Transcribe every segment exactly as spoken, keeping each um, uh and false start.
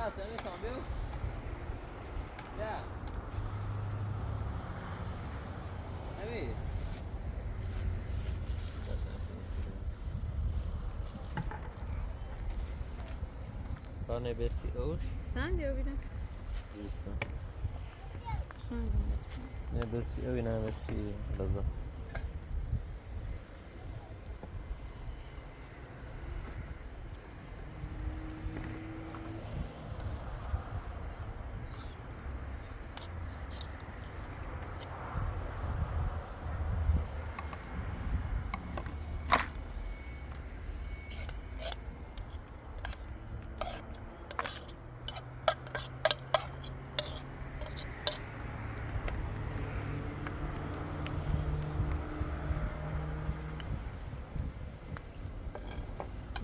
Sen mi sanbiyo? Ya. Abi. Pane besi oş. Sen diyor bir de. Birisi. Şunu bilmesin. Ne besi oy, ne besi raza.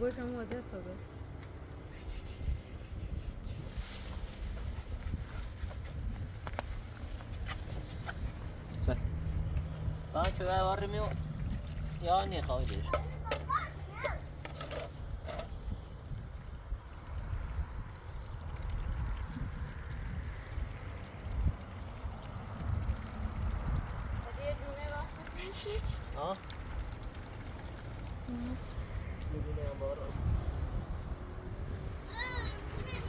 Больше ему отдать надо. Sen. Lan köve var mı yok? Ya ne kaldı? Ha? Hı.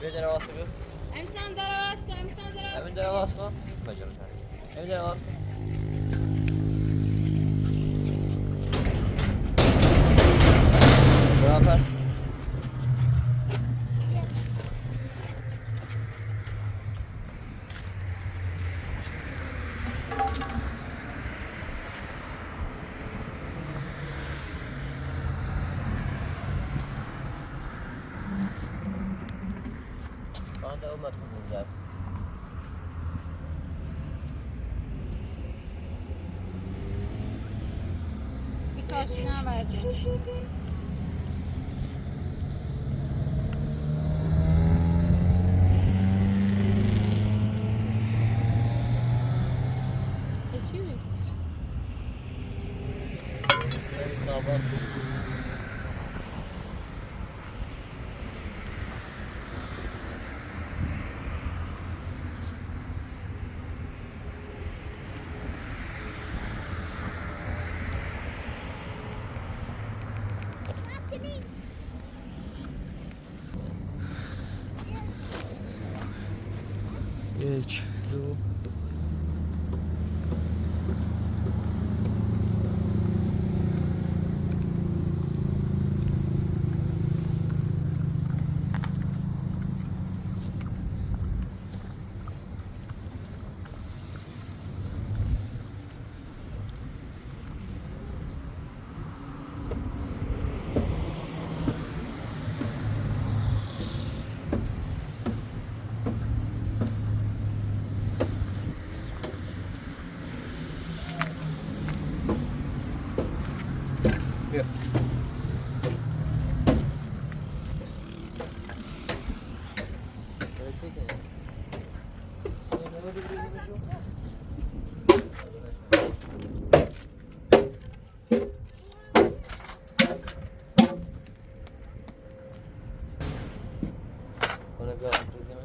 Ve darawaska bu. Emsan darawaska, emsan darawaska. Emin darawaska. Bacarırsın. Emin darawaska. Darawaska. Bana da olmadı mı zaten? Bir karşına verdi. Geçiyor mu? Tabii sabah. Geç. Dur. Yok. Ona bir altı zaman.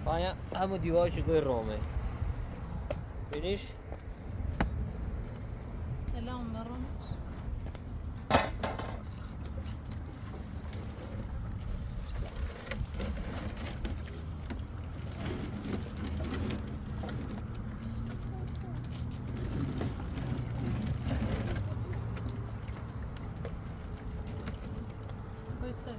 Aya, amu divar çi goy rome. Biniş. Selam, Maron. Koysana.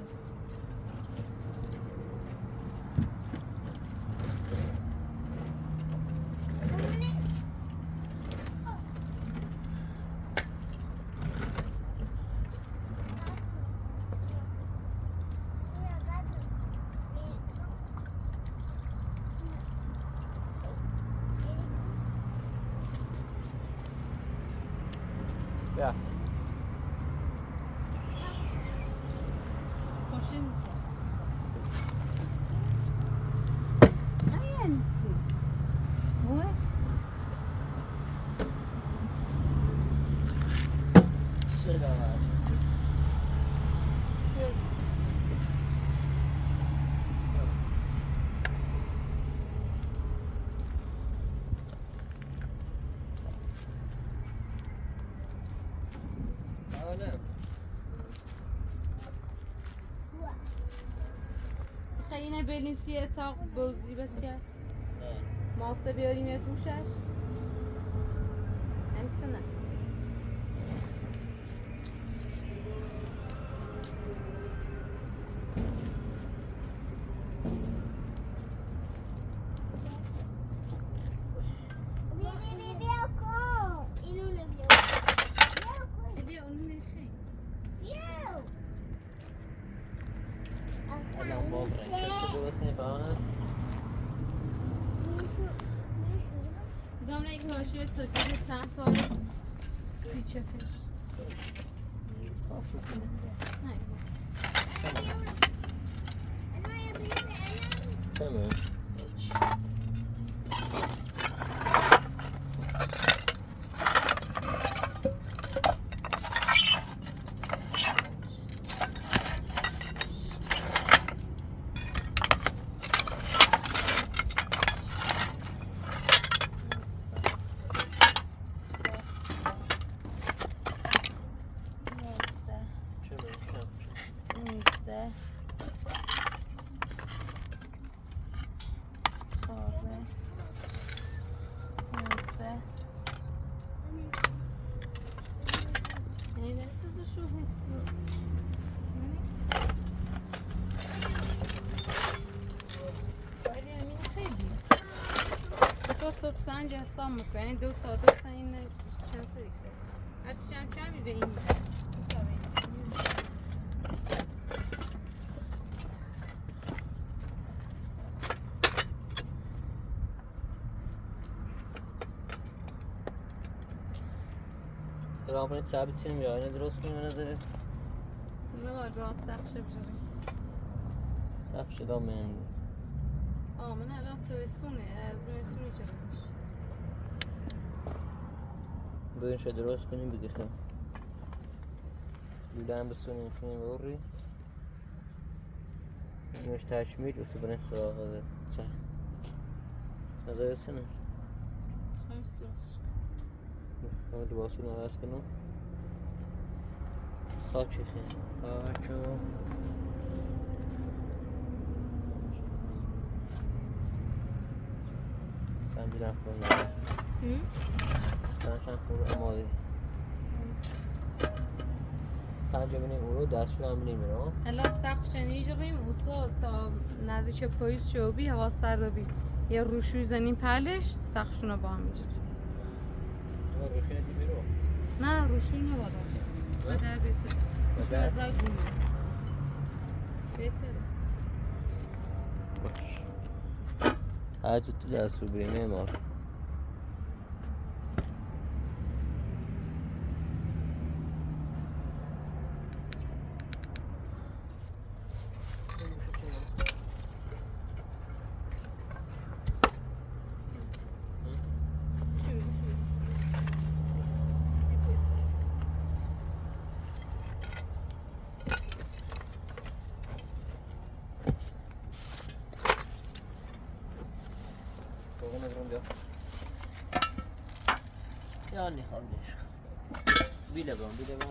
Ya. Hoşun. Ay, anti. Hoş. خیلی بلین سیه تا بوزی بسیار. ماسه بیاریم یه دوشش. انتنه. بیا، بیا، بیا، بیا کن. اینو نبیا. بیا کن. بیا، اونو نخی. بیا. الان باغ رنگ شد. درست می‌فهمم. دامنه یک حاشیه سفید چند تا سی چپش. تمام. سیزده. چارده. پونزده. یعنی داره سیزده شو هست. ولی همین خیلی. دو تا سنج حساب می‌کنی. دو تا، دو تا این چند تا دیگه. حتی شم کمی به این. دو تا به این. راه کنید چه بیچینیم یا، اینه درست کنیم به نظرت؟ نه وار، دو سخت شه بجریم. سخت شه دا منیم. آه، من الان تابستونه، زمستونی جریمش. بو اینه درست کنیم بگیخیم. لوله‌ام بسونیم کنیم بوری. اینوش تکمیل، اوسو برین سراغ چه. نظرت چنه؟ خیلی درست. من لباسیمی عوض کنم. خاکی خیلی. خاکی. سنجیدن خورده. هی؟ سنجیدن خورده آماده. سنجه بینیم اورو، دستشویی هم بینیم اورو. هلا سقف چنی جریم، اوسو تا نزدیک پاییز چوبی، هوا سرد بی. یه روشوی زنیم پلش، سقفشونو با هم می‌جریم. اما روشوی دیگه رو. نه، روشوی نبادا. نه؟ بدر بهتر. روشوی بدر. از آی گونه. بهتره. باش. هر جا تو دستور بری معمار. Ani kardeş. Bile bak, bile bak.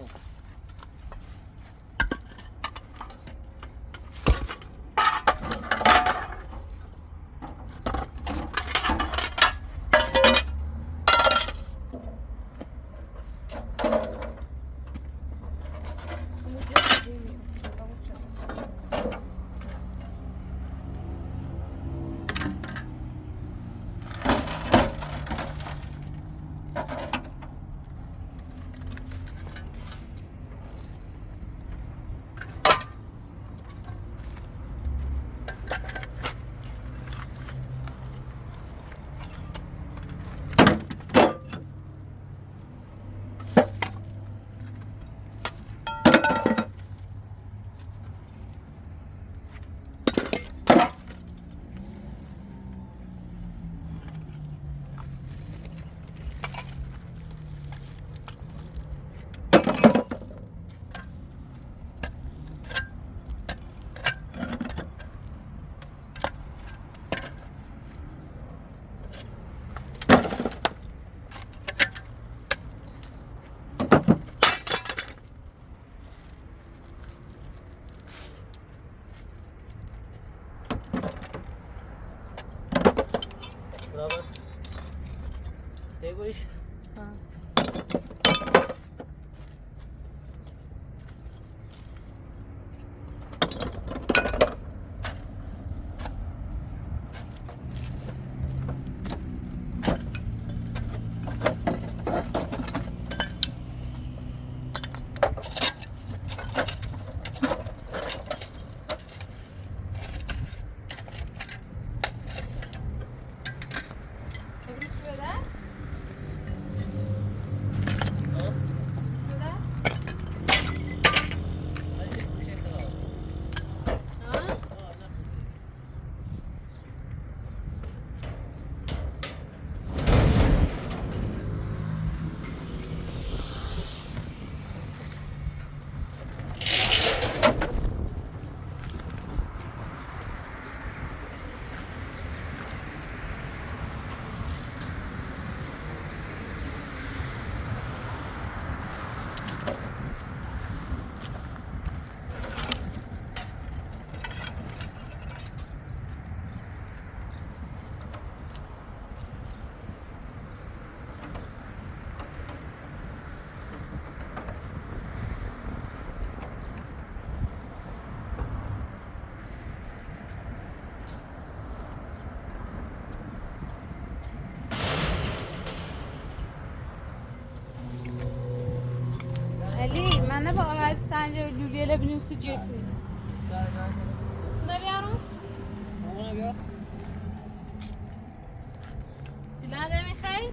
Bravo. Te bu iş? Ha. Öbürü şurada. Şurada. Ha? Ali, mana bu ağaç sence lüleyle bir nüsü cekmi? Sana bir yarım. Ona bir. Filan da Mihail.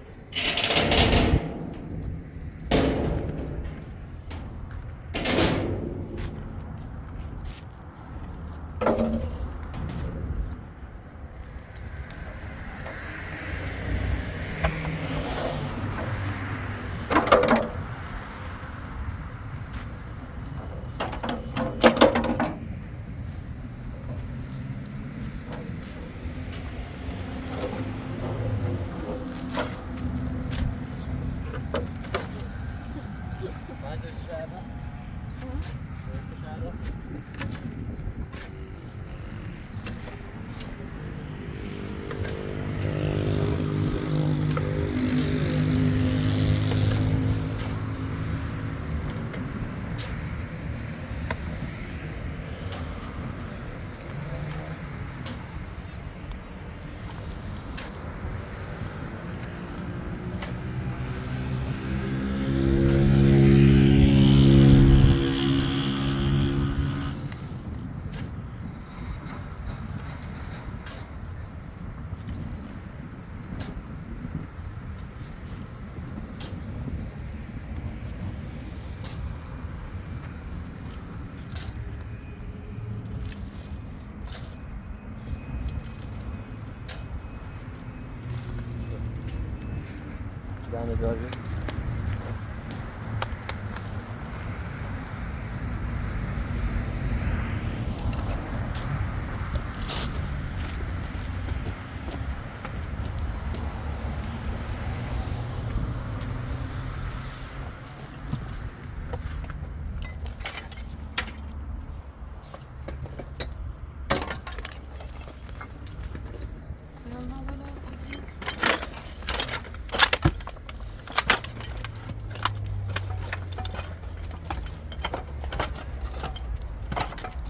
Şuradan da bir alayım.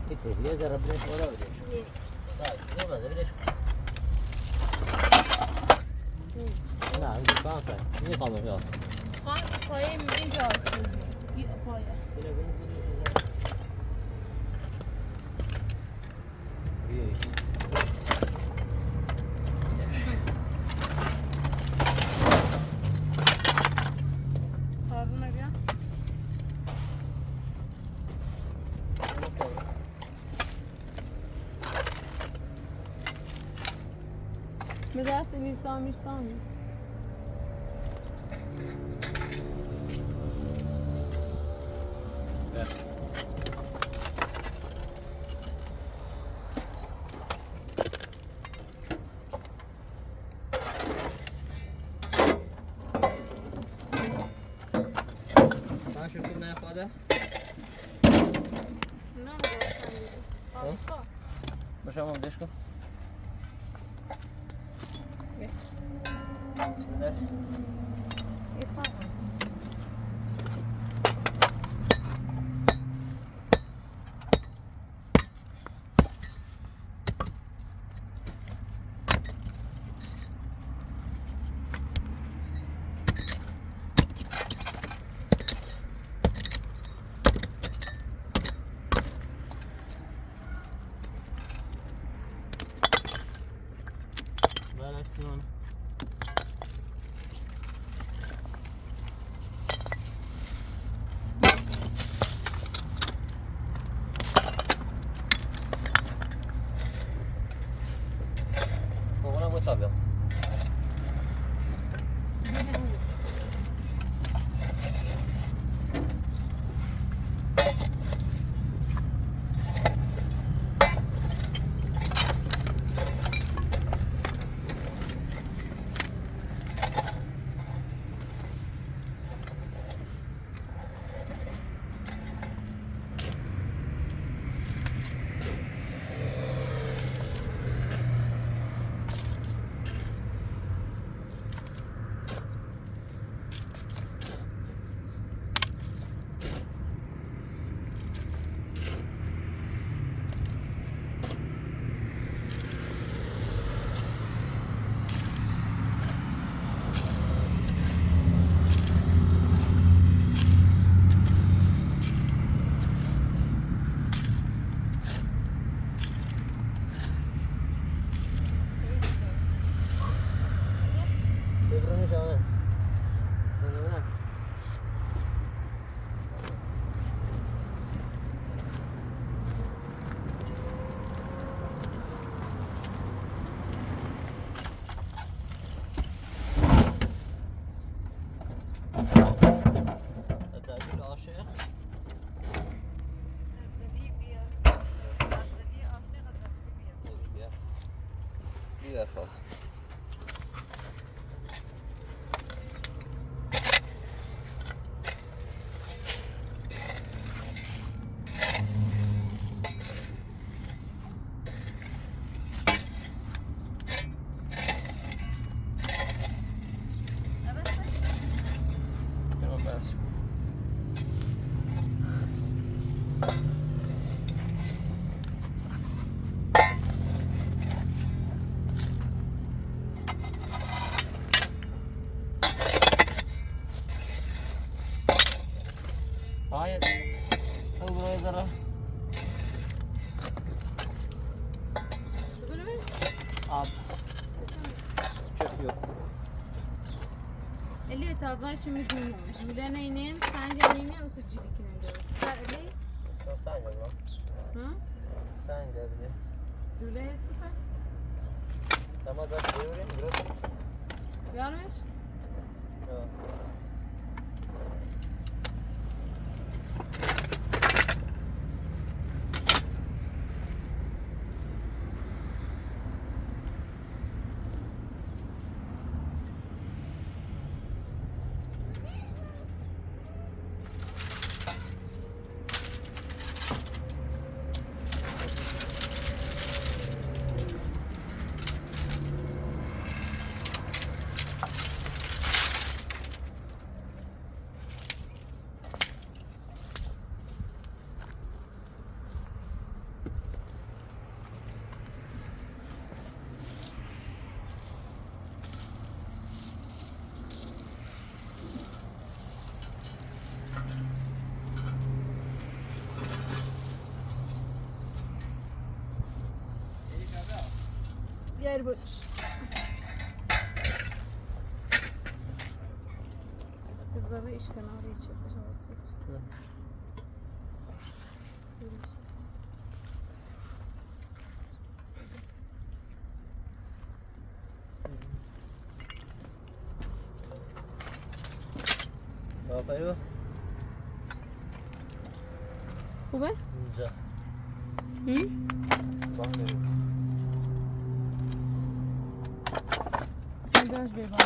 Теперь я заработать вода в речку. Так, ну да, за речку. На, не панса, не помогал. Панса, поим, не делал сегодня. И поим. Buyuring. Qarnına gel. Midasi inson, inson. Sen şu kuruna yap hadi. Bundan mı korksan dedim. Ha? Fabrika. Boşamam, deşko. Ver. Ver. Yapamam. Ver Ersin onu. Ona bu tabi. Sebzeli aşiq. Sebzeli biber. Sebzeli aşiq, sebzeli biber. Biber. Biber falan. Tamam, ben Hayır. Al buraya zara. Al. Çöp yok. Eli taza içimiz mi? Lüle neynen, sence neynen, usu cilikine göre. Sen eli. Sen gel lan. Hı? Sen gel bir de. Lüle süper. Tamam, ben çevireyim biraz. Yanlış. Gel buyur. Kızları iş kenarı için. Hı. Buyur. Baba yo. Baba? Güzel. Hı? Bak. Sen biraz bir bak.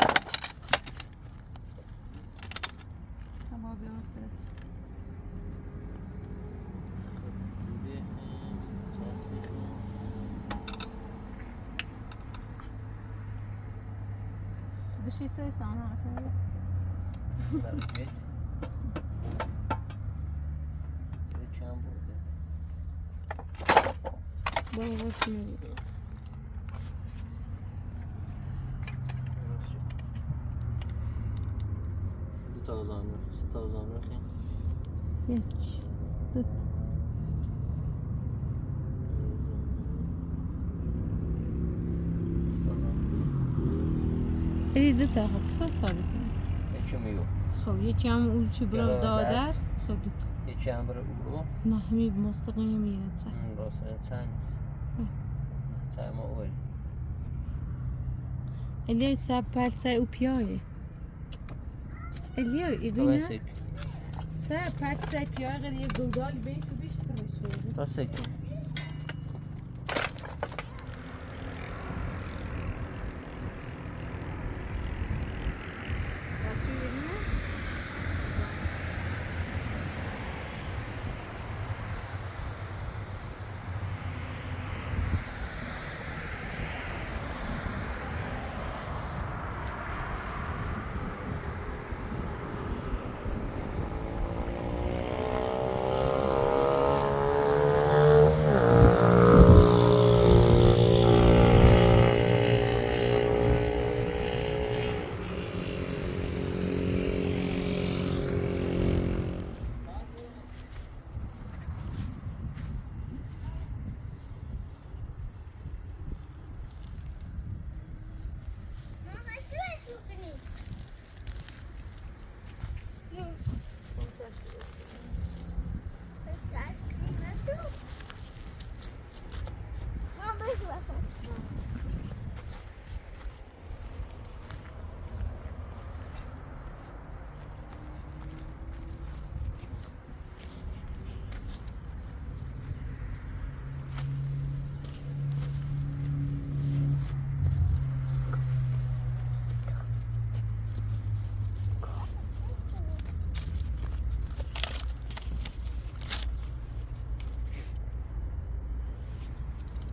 Tamam, bir bak. Bir şey söyle işte, ana, şey. Bunları geç. Geçen burada. Babası. Ди тоза нӯҳ, се тоза нӯҳ. Геч. Ди. Се тоза нӯҳ. Эли ди тоза, се тоза сабит. Ечим ёкъ. Хоб, ечим у чи биров додар, хоб ди то. Ечим бир у. На, ҳами мустақим ҳами яца. М, рос, яца низ. М. Яца ма ой. Элио, ца пальцай у пиёе. Элио, иди на. Давай сек. Ца пальцай пиёе, гъер е гулдол беш у биш пирмеши. Давай сек. Расуй видно?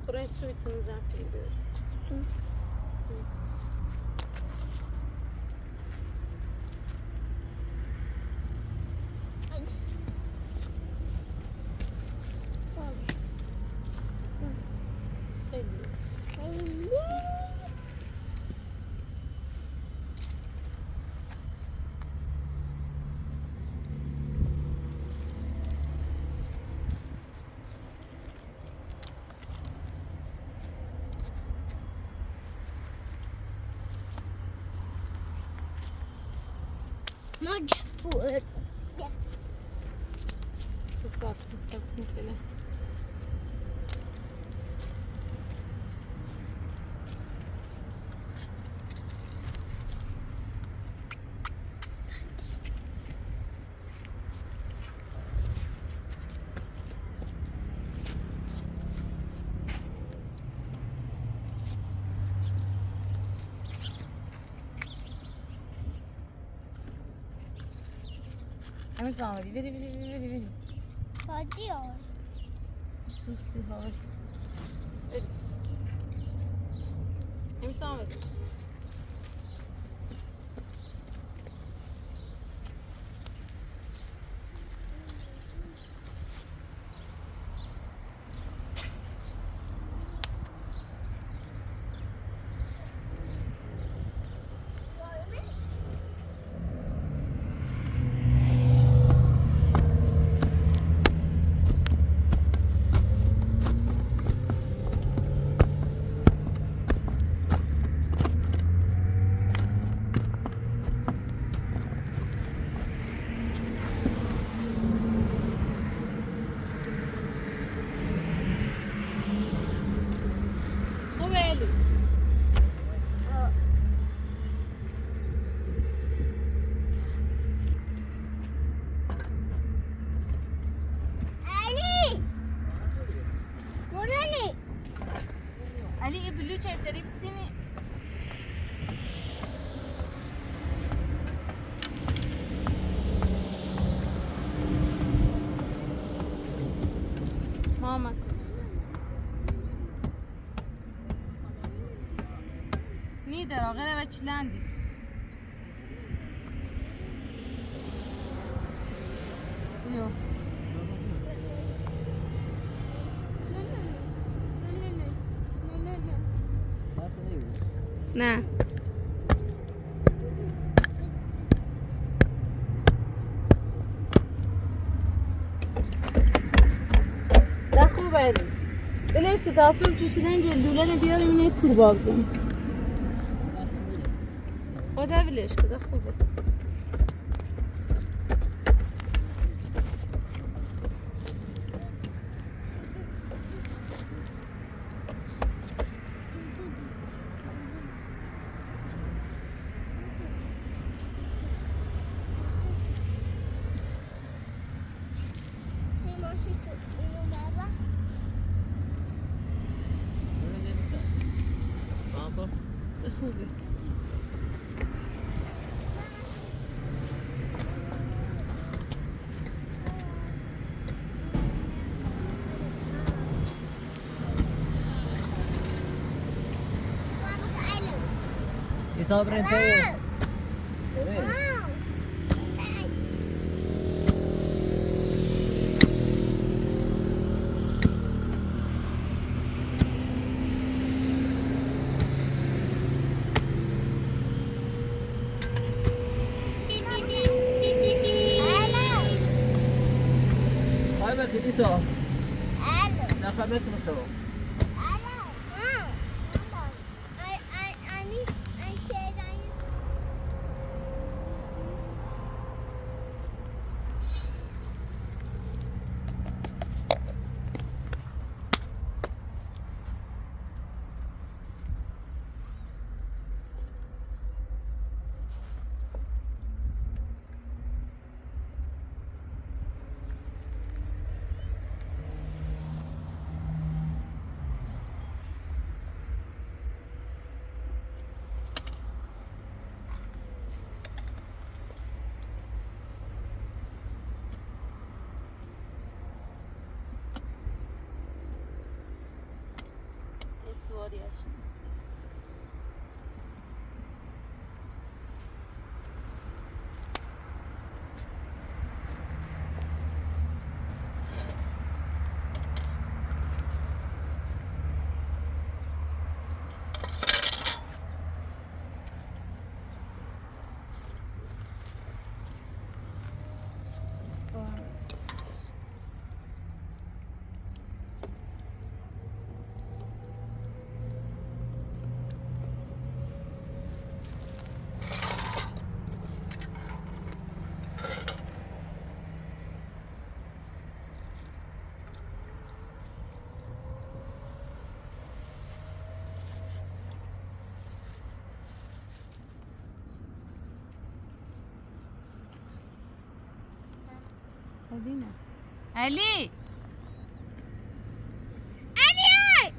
Buraya su içsin zaten böyle. Su. Su içsin. Мажбур. Кусак, кусак, мекеле. Ами, салам алейкум. Вери, вери, вери, вери. Hadi ya. Sus, sus, hava. Veri. Ами, салам алейкум. Ali, e, bülü çay terip seni. Mama kız. Ni der o, gene ve çilendi. Yo. Ne? Da xo bari. Bileş ki, tasım çişilen cildülerini bir yerimine kurba bizim. Xoda bileş ki, da xo bari. Ay, bak, ini so. Alo. Nak kami tu so. Alo. Ha. Ay, ay, ani, ay, şey, ay. Ali! Ali!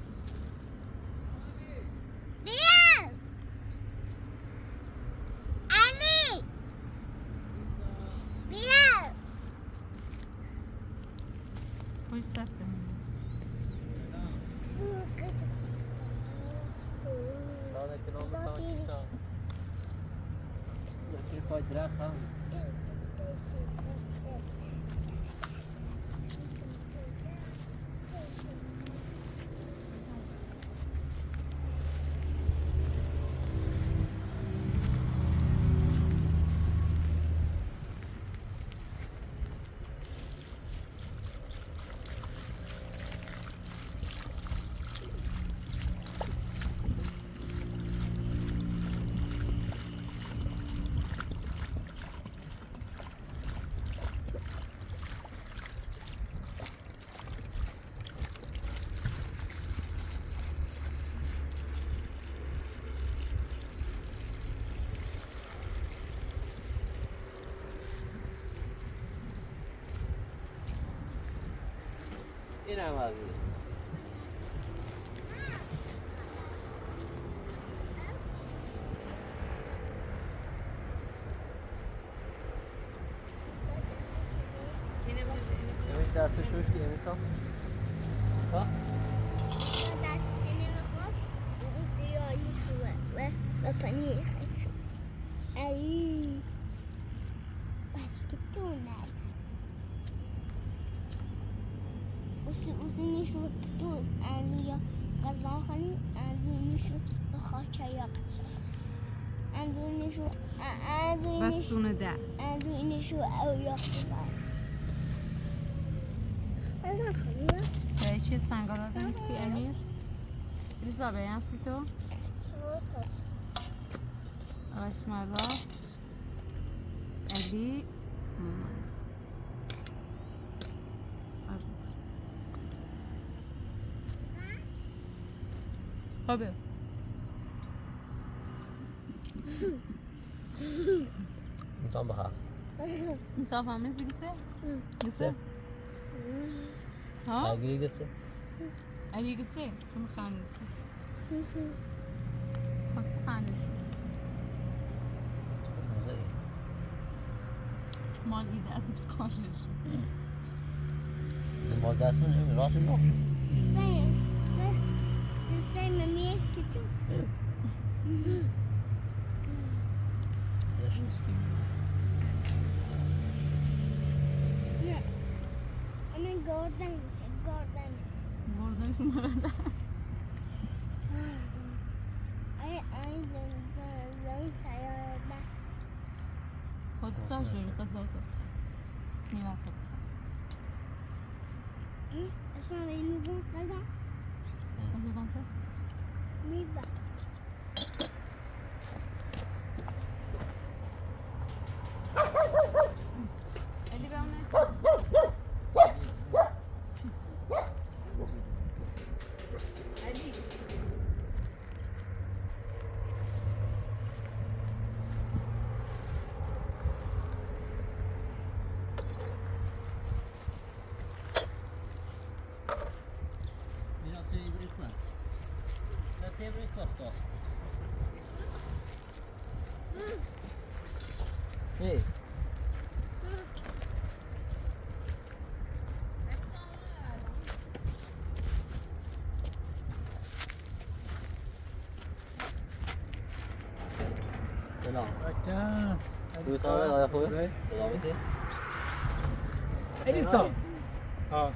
Bilal! Ali! Bilal! Hoş zaten. Ina mazi. Шуш ки эмисо. Ха? Дасти шени мехо, гуси ё юху ва, ва, ва пани хачу. Ай. Баски тунай. Уси, уси нишу ту, ани ё казахани, ани нишу хача яхшы. Андунишу, а, андунишу. Бастуны да. Андунишу, а, яхшы. Ана ханна. Дайчи сангаладан си Амир. Риза беян си то. Риза. Ай, Смайла. Али. Мама. Abi. İnsan bakar. İnsan falan nesi gitse? Gitse? Ha? Aygırı gitse? Aygırı gitse? Kim khanesi? Hasi khanesi? Hazır. Mal idası çıkarır. Mal dersin, değil mi? Nasıl yok? Sen, sen, sen, sen mi yeş küçük? Yaşlı. Ne? Ama gördün işte, gördün. Gördün mü orada? Ay, ay, ben, ben, ben sayarım. Ход цар жери казалка. Не вату. М, а что, вы не будете казалка? Казалка. Миба. Али, бе, ана. Али. Biraz şey bırakma. Ya tebrik koktu. Hey. Selam. Buyur, sana ayakları. Selamünaleyküm. Elisa. Ha.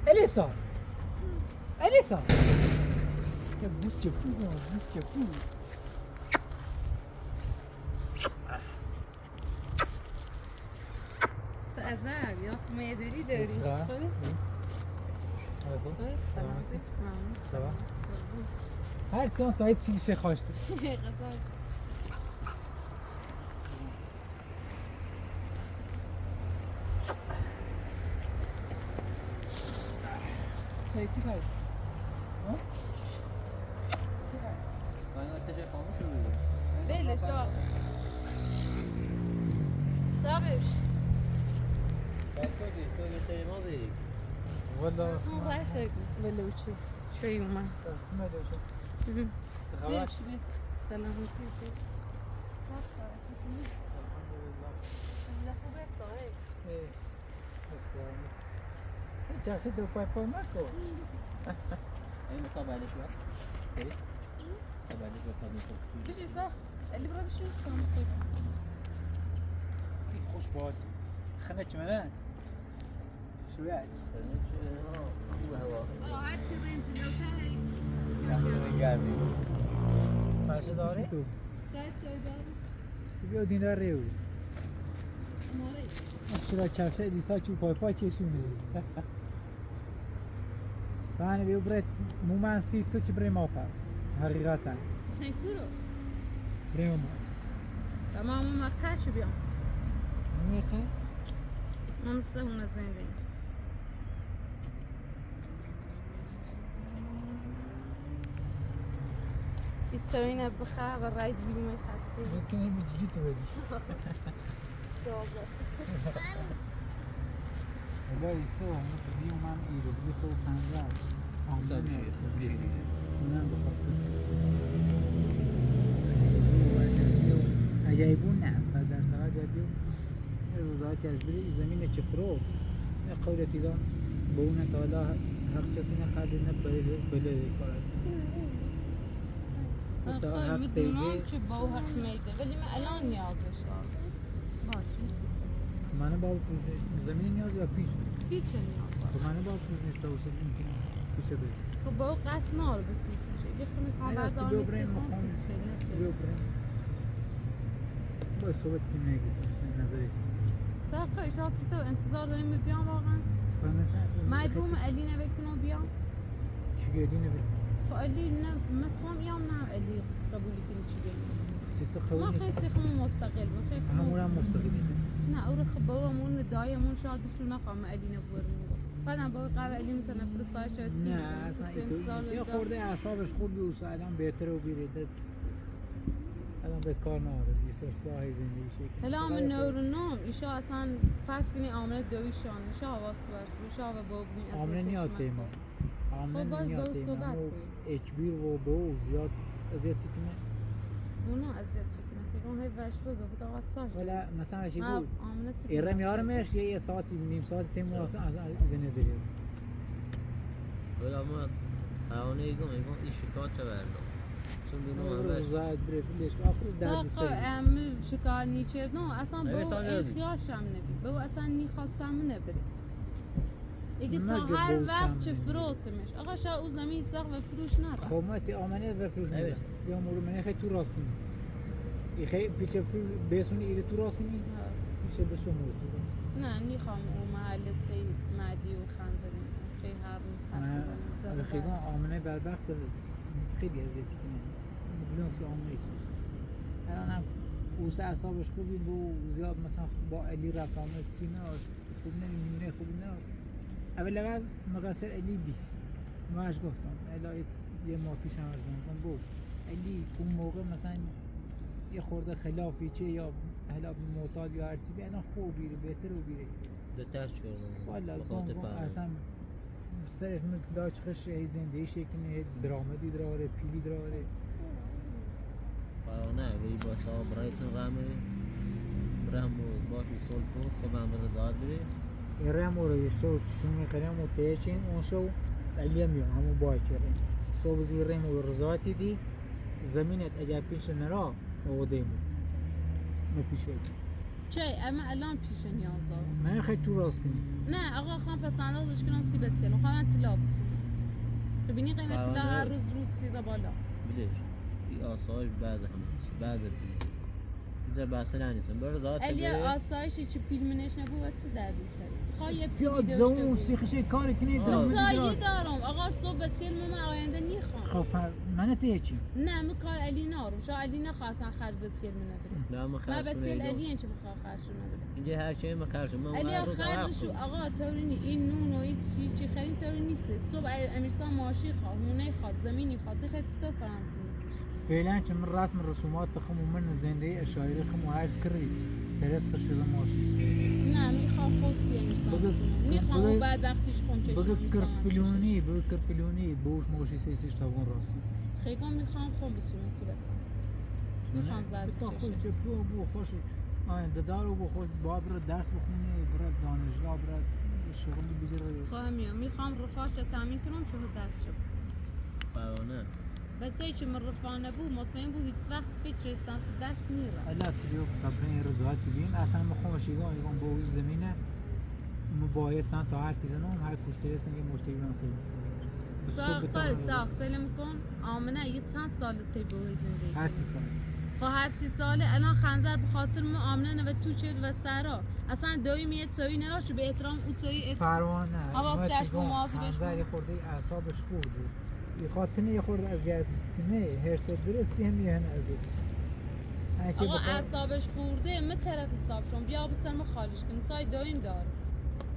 Elisa. Elisa. Ya buz yapıyor, buz yapıyor. Sen acayip, yatmaya deli deli. Esra. Hı. Merhaba. Hı, selam. Selam. Selam. Her zaman tayt silişe kaçtı. Kazan. Çay çıkar. Ha? Çıkar. Kaynak teşe kalmış mı? Böyle işte o. Sağ ol. Bak, koy bir, koy bir şey mi alayım? Valla. Sen baş şey, böyle uçuyor. Şey mi? Tamam, kime de uçuyor? Hı hı. Çıkar. Benim şimdi. Selam. Bak, bak. Elhamdülillah. Lafı ben sana. Ee, nasıl yani? Hiç aksi de pay pay mı ko? Elli tabelası var. Ee? Tabelası var, tabii, çok. Bir şey sağ. Elli bura bir şey. Tamam, çok. Hoş bak. Xına çimene. شوية. راحت تبين تلوكها هي. Karşı doğru. Bia din da reu. Şura çavşe di saçu pay pay çeşimi. Bani bi ubret muman si tu çi brema pas. Haqiqatan. Sen kuro. Brema. Tamam, ama kaç bir. Ne ka? Ama sen ona zende. Ицо ина быха ва райд бимай хасти. Мекени биджли тували. Doğru. Ela ise onu biliyorum ben iyi biliyor o kanca. Güzel bir şey, güzel bir şey. Ondan da farklı. Acayip bu ne? Sadar sana acayip. Rıza ki az biri zemine çıfro. E, kavleti de بو نه تا حالا حق کسینه خدمت بله، بله کار. حتی حق می‌دونم دیگه. که بو حق میده، ولی من الان نیازش دارم. باشه. منه بابا فروشنش زمین نیاز یا پیچ؟ پیچ نیاز دارم. خب منه بابا فروشنش تا وسط این که پیچه بده. خب بو قصد ناره بفروشنش. اگه خونه خبر دانیسی خون پیچه نشه. ببریم. باید صحبت کنیم، نگید اصلاً نظر ایست. سر خو اشاعت تو انتظار داریم بیان واقعاً. و مثلاً ما بوم علی نوکتونو بیان. چی گردی نبی؟ خو علی نه، من خواهم یام نه علی قبول کنی چی گردی. سیسه قبول ما نکنی. خیلی سیخم مستقل، ما خیلی همون هم مستقل نیست. نه، او رو خب بابامون دایمون شاید شو نخوام علی نبورمون. بعدم بابا قبل علی متنفر سایش شد. نه، اصلاً اینطور نیست. یه خورده اعصابش خورد بی، او ساعت هم بهتره و بیره. الان به کار ناره، بیسر ساعت زندگی شکل. هلا من نورنام، ایشا اصلاً فرض کنی عامل دویشان، ایشا حواست باش، ایشا و بابنی عامل نیاتیم. خب، باز بو صحبت کنیم. اچ بیر و بو زیاد اذیت چکنه. اونا اذیت چکنه. خب، هی باش بگو، بگو آقا ساش. ولی مثلاً شی بو، ایرم یارمش، یه، یه ساعتی، نیم ساعتی تیم واسه از، از زنه دیگه. ولی اما اونه ایگم، ایگم این شکایت بردم. چون بینو همش زاد بره فیلش، آخر درد سر. ام شکایت نیچردم، اصلاً بو احتیاجم نبی. بو اصلاً نیخواستم نبی. اگه تا هر وقت چه فروتمش. آقا شا او زمین ساخ و فروش نره. خب ما تی آمنه و فروش نره. یا مورو منه خی تو راست کنی. ای خی پیچه فروش بیسونی ایره تو راست کنی. پیچه بیسون مورو تو راست کنی. نه، نیخوام او محله تی معدی و خنزنی. تی هر روز حرف بزنی. خیلی آمنه بدبخت خیلی اذیتی کنه. بیلیون سی آمنه ایسوس. الان هم او سه اعصابش خوبی بو زیاد مثلاً با علی رفت آمد چی نه. خوب نه، نمونه خوب نه. اول اول مقصر علی بی. من اش گفتم، الا یه ماه پیش هم اش گفتم، بو علی اون موقع مثلاً یه خورده خلافی چه یا خلاف معتاد یا هر چی بی، الان خوب بیره، بهتر و بیره. ده ترس کردم. والله گفتم اصلاً سرش من لا چخش هی زندگی شکلی، هی درآمدی داره، پیلی داره. پروانه، وی با صاحب برایتون غمه. برم و باش و سول کو، صبح هم بر زاد بری. ای رم و رو یه شو شونی خرم و تیچین، اون شو الیم یا، همو بای کریم. صبح زی رم و رزاتی دی، زمینت اگر پیش نرا، او دیمو. نو پیشه دی. چی؟ اما الان پیشه نیاز دارم. من خیلی تو راست کنی. نه، آقا خان پس اندازش کنم سی به چهل. خانه طلا بسون. ببینی قیمت طلا هر روز روز سی را بالا. بیلیش. ای آسایش بعضی هم، بعضی بیلیش. اینجا بحث نکنیم. بر زاد علی آسایشی چی پیل منش نبو و چی دردی کرد؟ خواهی پیل زون سیخشه کاری کنی. آقا صبح به چهل من آینده نیخوام. خب، من تی چی؟ نه، من کار علی نارم. شا علی نخواستن خرج به چهل من نبره. نه، من خرج به چهل علی چی بخواه خرج نبره. اینجا هر چی من خرج، من علی خرج شو، آقا، طوری نی، این نون و این چی، چی خرین طوری نیسته. صبح امیرسان ماشی خواه، هونه خواه، زمینی خواه، تو خیلی چطور فراهم کنی؟ فعلاً چون من رسم رسومات خم و من زندگی عشایری خم و هر کری ترس خشده ماشی. نه، می‌خوام خود سی امیرسان بسونم. می‌خوام اون بدبختیش خون چشم بگه کرد فلونی، بگه کرد فلونی، بوش ماشی سیسیش تاوان راستی. خیلی می‌خوام خون بسونم سی بچه. می‌خوام زرد بکشم. خود چه پول بو، خوش. آین ددارو بو خود با بره درس بخونی، بره دانشگاه، بره شغلی بگیره. خواهم یا، می‌خوام رفاهش تامین کنم، چون درس شو. پروانه. بچه‌ای که من رفاه نبو، مطمئن بو هیچ وقت فکر سمت درس نیره. الا تریو قبرین رضایتی بیم، اصلاً من خواهشی گم، ایگم بو زمینه، من باید چند تا حرف بزنم، هر کشته رسن یه مشتری بیم سلیم. ساق، ساق، سلیم کن. آمنه، یه چند سال تی بو زندگی؟ هر چی سال. خو هر چی ساله، الان خنجر به خاطر من آمنه نوه تو چه و سرا. اصلاً دوی میه چوی نرا چو به احترام او چوی ات-، پروانه، حواس چشم و مازی بهش خنجر یه خورده اعصابش خورد. ای خاطر یه خورده اذیت نه، هر سه درستی هم یه هن اذیت. آقا اعصابش خورده، من طرف حساب شم. بیا بسر من خالیش کنم. چای دایم داره.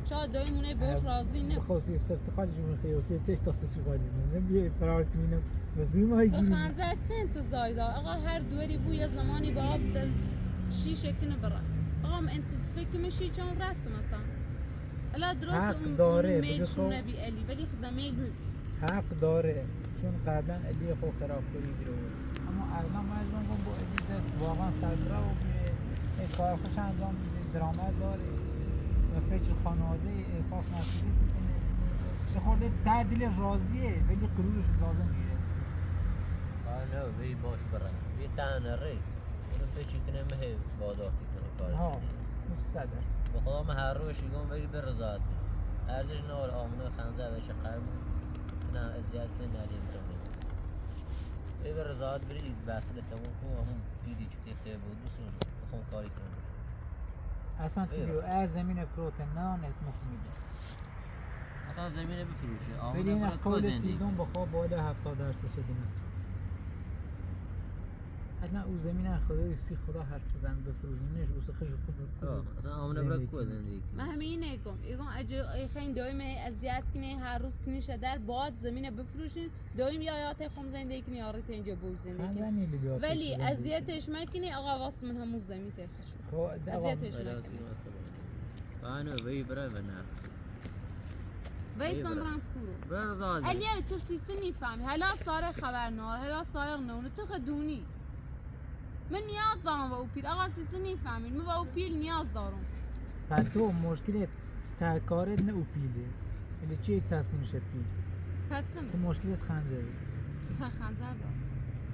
چای دایم اونه بوش راضی نه. خاصی سفت خالیش من خیلی سفت تش تاسش خالیش من. من بیا فرار کنم. وزیر ما تو خنجر چه انتظاری دار؟ آقا هر دوری بو یه زمانی با آب دل شیشه کنه برا. آقا من انت-، فکر می‌شی چون رفت مثلاً. الا درست حق داره، میل شونه بی علی، ولی خدا میل بی. حق داره، چون قبلاً علی خو خراب کنی درو. اما الان من از اون با علی ده واقعاً سربرا و بیره، ای کار خوش انجام بده، درآمد داره و فکر خانواده احساس مسئولیت بکنه. خورده ته دل راضیه، ولی غرورش اجازه می‌ده. آه، نه، وی باش بره. وی تنه ری. اونو فکر کنه مه بادار تکنه کار ها، کنه. هیچ صد درصد. به خدا من هر روز شیگم ولی به رضایت. ارزش نهار آمنه خنجر بشه قرمون. نه، اذیت نه، ندیم کنه. وی به رضایت بری، بحث ده تمام کن، همون دیدی چی خیر بود، بسون، بخون کاری کنه. اصلاً تو بیو، ای زمین فروت نه، نه، مخ می‌ده. اصلاً زمینه بفروشه. آمده ولی اینا برای تو قول زندگی تیدون کنه. بخوا بالا هفتاد درصد شده نه. اصلاً او زمینه خدای سی خدا حرف بزن بفروشونش، او سخه جو کو بکو. آه، اصلاً آمده برای زندگی کو کنه. زندگی کنه. من همه اینه گم. ایگم اجه ای خیلی دائم هی اذیت کنه، هر روز کنیش در باد زمینه بفروشین. دائم یا، یا ته خم زندگی کنی، یا ری ته اینجا بول زندگی کنی. خب، یعنی دیگه ولی زندگی اذیتش مکنی، آقا، واسه من همون زمین ته خشم. خب، اذیتش مکنی. آنو وی برای و نه. وی وی برای. سمران کورو. برای رضا. الیا تو سیچی نیفهمی. هلا ساره خبر نار، هلا سایق نونه. تو خدونی. من نیاز دارم و او پیل. آقا، سیچی نیفهمین. من و او پیل نیاز دارم. پس تو مشکلت ته کارت نه او پیله. یعنی چی چسبونش پیل؟ پس چی؟ تو مشکلت خنجره. چه خنجر دارم؟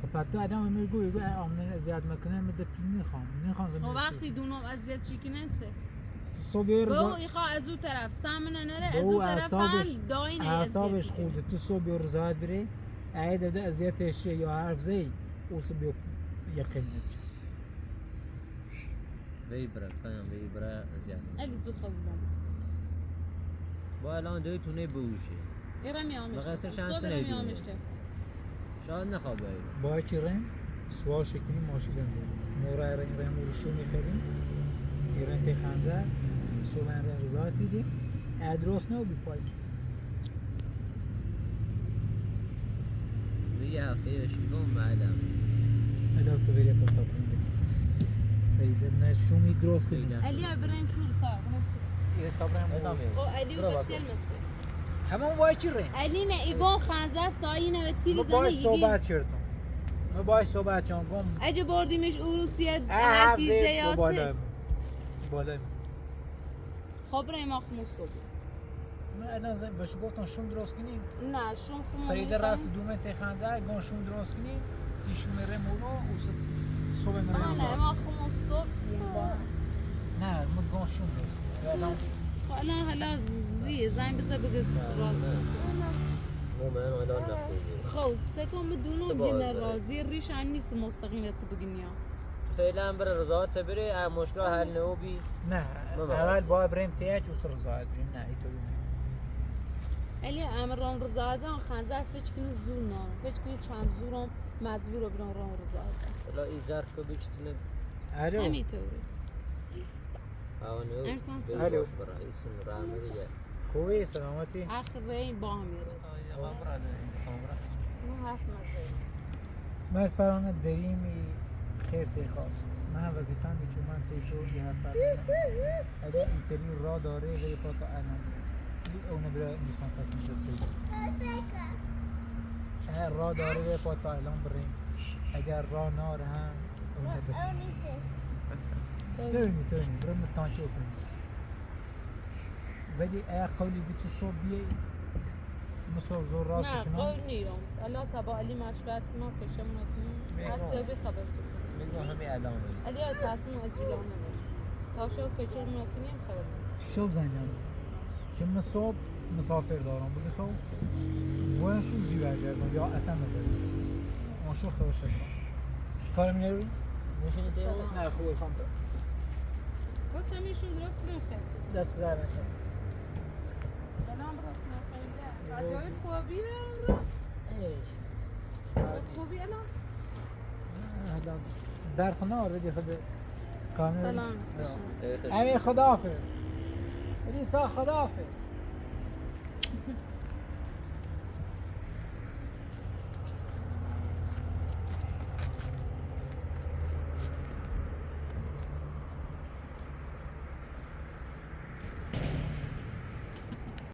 خب پس تو آدم امیر گوی، گوی، آمنه اذیت مکنه، من ده پیل نیخوام. نیخوام زمین خب وقتی دونم اذیت چی کنه چه؟ صبح با رضا او ایخا از او طرف، سمنه نره، با از او او طرف اعصابش، هم داینه اذیت اعصابش می‌کنه. خورده. تو صبح رضایت بره، اگه ده اذیتش یا حرف زی، او صبح یقین نمیشه. وی برا، پیام وی برا زیاد. الی زو خبولان. با الان دوی تونه بوشی. ایرا می آمشته. مقصر شانس صبح ایرا می آمشته. شاید نخوابه. با کی رنگ؟ سوار شکنی ماشی دنده. مورا رنگ رنگ مورشو می‌خریم. ایران تی خنجر. صبح رنگ رضایتی دی. ادراس نه بی پای. یه هفته یه شیگون معلم. الان تو بری پاتا کنی. ایده نه شومی درست کنی. ایده. الی بریم کور سا. یه صبرم بود. او الی برو بسیل مچه. همون وای چی ره؟ الی نه، ایگون خنجر سایی نه و تیل زنی ایگی. ما باید صحبت کردم. ما باید صحبت کردم. گم. اگه بردیمش روسیه، اه، حرفی زیاد چه؟ بالای. بالای. خب، بریم آخمون صبح. من الان زنگ بهش گفتم شوم درست کنیم. نه، شوم خمون فریده می‌خوایم. رفت دومه تی خنجر، گون شوم درست کنیم. سی شوم ره مورو، او س-، صبح می‌ریم. آه، نه، ما خمون صبح. نه، ما گون شوم درست کنیم. الان خب، الان حالا زی، زنگ بزن بگه نه، راست. نه. مو من الان نخوردیم. خب، سکم دونو چه بینه باز داره؟ راضی، ریش هم نیست مستقیم تو بگی نیا. فعلاً بره رضایت بره، اه، مشکل حل نو بی. نه، مه اول باید بریم تیک و سر رضایت بریم. نه، اینطوری نه. الی امران رضایتان خنجر فکر کنی زور نه. فکر کنی چند زورم مجبور بیرون رون رضایتان. والا این زر که بیشتنه. الو. همینطوری. آه، نه. ارسان سلام. الو. باش برای ایسین رحمه دیگه. خوبی، سلامتی؟ آخر رنگ با هم میره. من پرانه دریمی خیر تیخواد. من وظیفه‌م چون من تیخو یه نفر. اگر اینطوری راه داره، ولی پاتا الان. این اونه برای انسان تکمیل شد. اگر راه داره، ولی پاتا الان بریم. اگر راه ناره هم، اونه بریم. تونی، تونی، بریم تانچه کنیم. ولی اگر قولی بیچی صبح بیه، مصور زور راست نه، کنم. قول نیرم. الله تبا علی مشورت ما فشم نکنیم. می‌گم. حتی بی خبر تو. می‌گم همین الان. علی تصمیم اجولانه بود. تا شو فکر نکنیم خبر تو. شو زنیم. چون من صبح مسافر دارم. بودی خب، باید شو زیور جردم یا اصلاً ندارم. اون شو خبر شد. کارم نروی؟ سلام. نه، خوبه، خانم. بس همیشون درست کن خیر. دست در نکن. سلام، برو، سلام، خیر. ادای خوبی برم، برو. ای. خوبی الان؟ الان در خونه آورده دی خود کامل. سلام. امیر، خداحافظ. علی، سا خداحافظ.